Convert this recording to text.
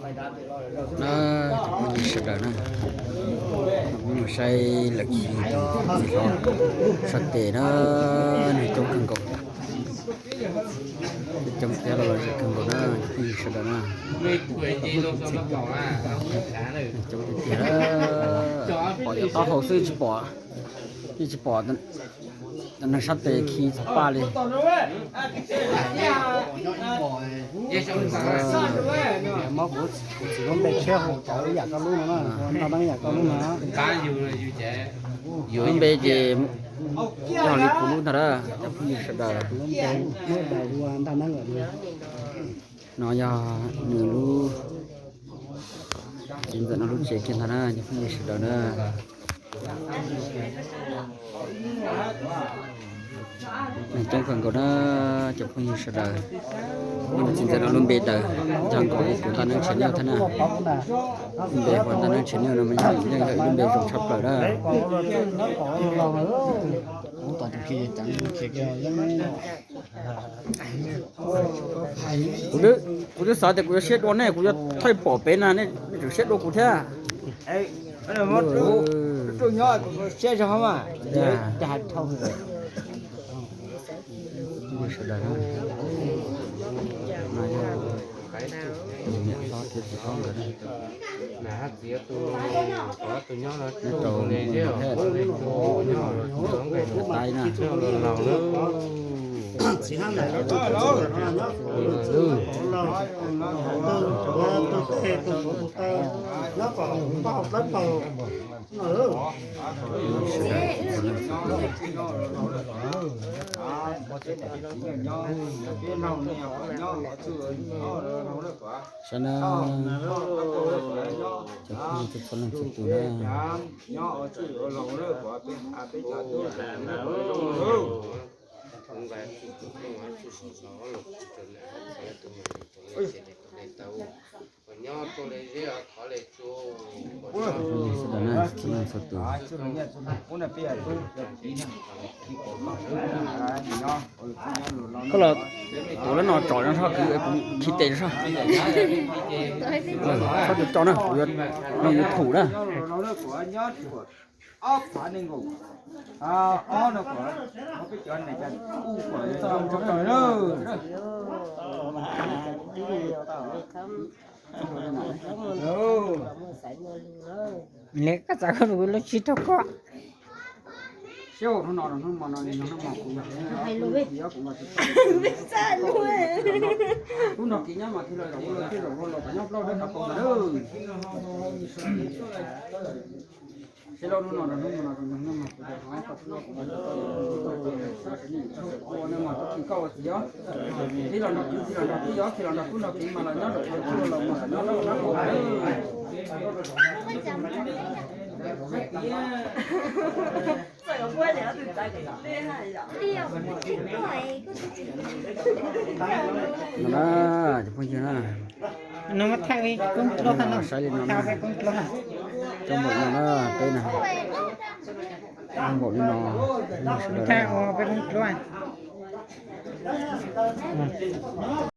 Na, cov phooj ywg sawv daws na, mus saib lawv khi ntxiv hlo sab tes na, neeg coob kawg nkaus, coob thiab los lom zem kawg nkaus na, cov phooj ywg sawv daws na. Neeg coob tiag tiag, pom cov taub hau xwb tsis pom, yeej tsis pom neeg sab tes khi txog paj li. Muab kuv txiv lub npe tshiab hu cov ib yam koj lub no na, ntau neeg ib yam koj lub no. Lub npe ces yog li kuv lub ntag na, cov phooj ywg sawv daws. Lub npe muab daws ua ntau neeg lawm. No yog nws lub, txiv ntxawm no lub tsev kiag ntag na, cov phooj ywg sawv daws na. Neeg coob kawg nkaus na, cov phooj ywg sawv daws. Muab nws txiv ntxawm no lub npe daws, yog nkaus li kuv Ntaj Neeb Channel thiab na. Lub npe hu ua Ntaj Neeb Channel no mas yeej yog ib lub npe zoo tshaj plaws na. Kuv twb xav tias kuv yuav siab dua nej, kuv yuav thaij pom pem na, nej tseem siab dua kuv thiab. Siab zog mas. Sawv daws, no yog tus niam hlob thiab txiv hlob nkawd na. Nyob rau mus nrog hais tus taib na. Sawv daws, cov phooj ywg txhua leej txhua tus na. Sawv daws na, txhua leej txhua tus. Koj los tuav lub no tsom no soj, kuv khi tes soj. Txhob tso na, kuv yuav, no yuav thum na. Li koj txav koj lub tsis raug koj. No na, cov phooj ywg na. No mas thaij koob dluab no, saib li no na. Cov npaum no na, peb na. Npaum li no, sawv daws na.